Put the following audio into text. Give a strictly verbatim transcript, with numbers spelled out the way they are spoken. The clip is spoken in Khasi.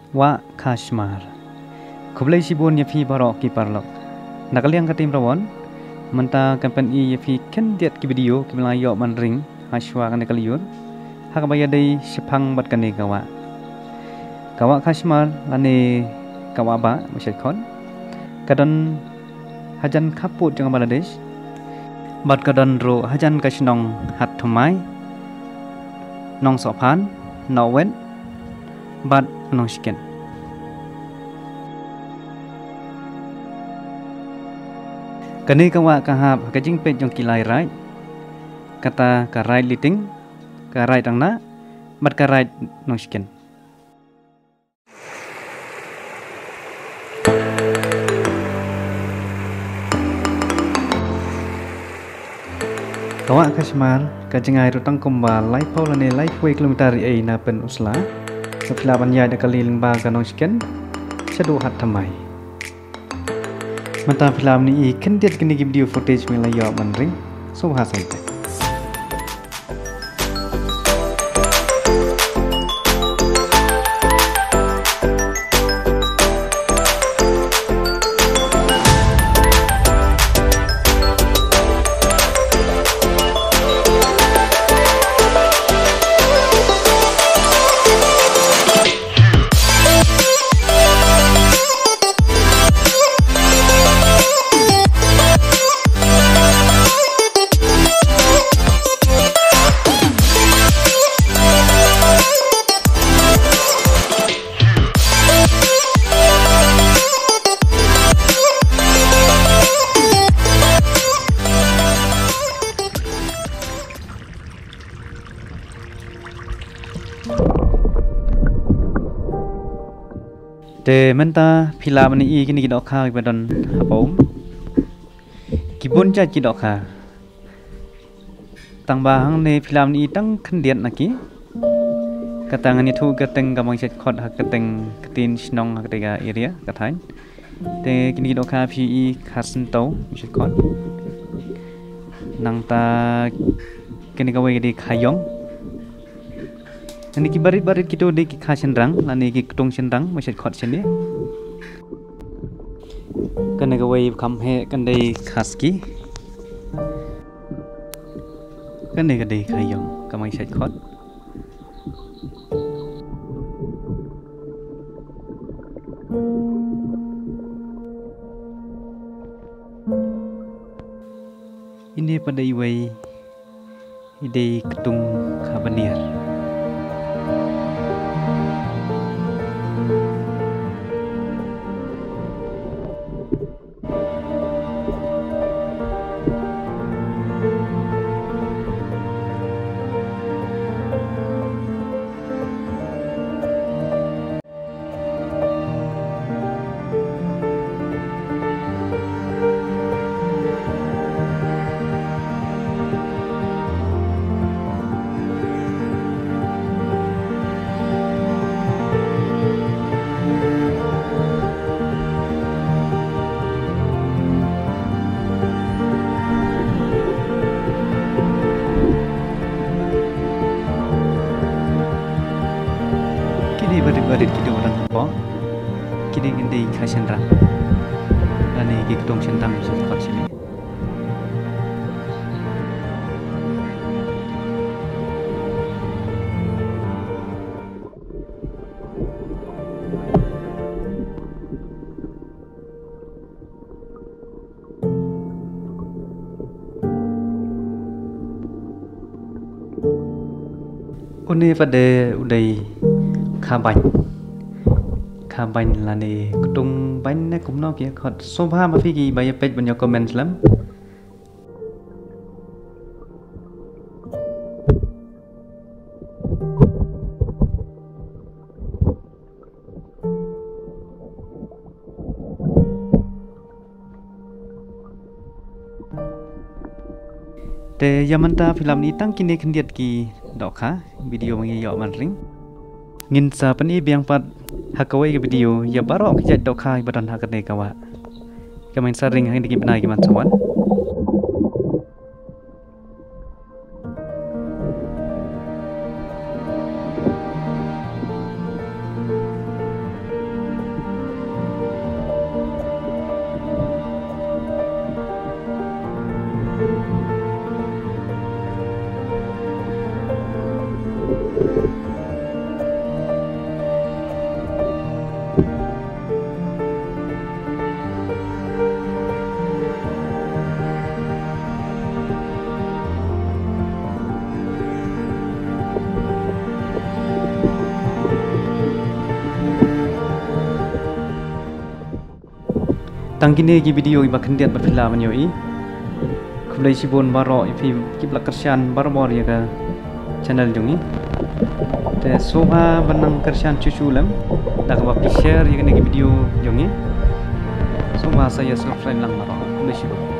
Wah Khashmar. Khublei shibun ïa phi baroh ki paralok. Na ka liang ka team Rawon, mynta kan pyni ïa phi khyndiat ki video kiba la ïoh ban ring ha shuwa kane ka lyiur, ha kaba ïadei shaphang bad kane ka wah. Ka wah Khashmar lane ka wah bah ba shait khot, ka don hajan khappud jong ka Bangladesh, bad ka don ruh hajan ka shnong Hatthammai, Nongsohphan, Nongwet bad Nongshiken. Kane ka wah ka hap ha ka jingpeit jong ki lai raid, kata ka raid Liting, ka raid Rangnah bad ka raid Nongshiken. Ka wah Khashmar ka jngai ruh tang kumba laiphew lane laiphew kilometer ei na pyn u sla. Ka phi lah ban ïaid da ka lieng lyngba ka Nongshiken shaduh Hatthammai. Mynta phi lah ban ïohi khyndiat kine ki video footage ba la ïoh ban ring. Sngewbha sa ïa peit. Te mynta phi lah ban ïohi kine ki dohkha kiba don hapoh. Ki bun jait ki dohkha. Tang ba hangne phi lah ban ïohi tang khyndiat na ki. Kata ngan ïathuh kyrteng ka Bangshait Khot ha kyrteng ka ktien shnong ha kata ka area ka thaiñ. Te kine ki dohkha phi ïohi kha Syntiew Bangshait Khot. Nangta kane kawei ka dei kha Ïong. Kane ki barit barit kito dei ki kha shynrang lane ki ktung shynrang Bangshait Khot shane. Kane kawei kham heh kan dei kha Ski. Kane ka dei kha Ïong ka Bangshait Khot. Ine pat dei iwei i dei ktung kha Baniar. Kine barit barit kito dang hapoh. Kine ngan dei kha shynrang. Lane ki ktung shynrang sha kot shane. Une pat de u dei kha Baiñ. Kha Baiñ lane ktung Baiñ ne kumno ki khot. Sngewbha ma phi kiba ïa peit ban ïa comment lem. Te ïa mynta phi lah ban ïohi tang kine khyndiat ki dohkha video ba ngi ïoh ban ring. Ngin sa pyni biang pat ha kawei ka video ïa baroh ki jait dohkha kiba don ha kane ka wah. Ka mut sa ring ha kine ki bnai kiban sa wan. Tang kine ki video kiba khyndiat ba phi lah ban ïohi. Khublei shibun baroh ïa phi kiba la kyrshan barabor ïa ka channel jong ngi. Te sngewbha ban nang kyrshan shuh shuh lem da kaba phi share ïa kine ki video jong ngi. Sngewbha sa ïa subscribe lang baroh. Khublei shibun.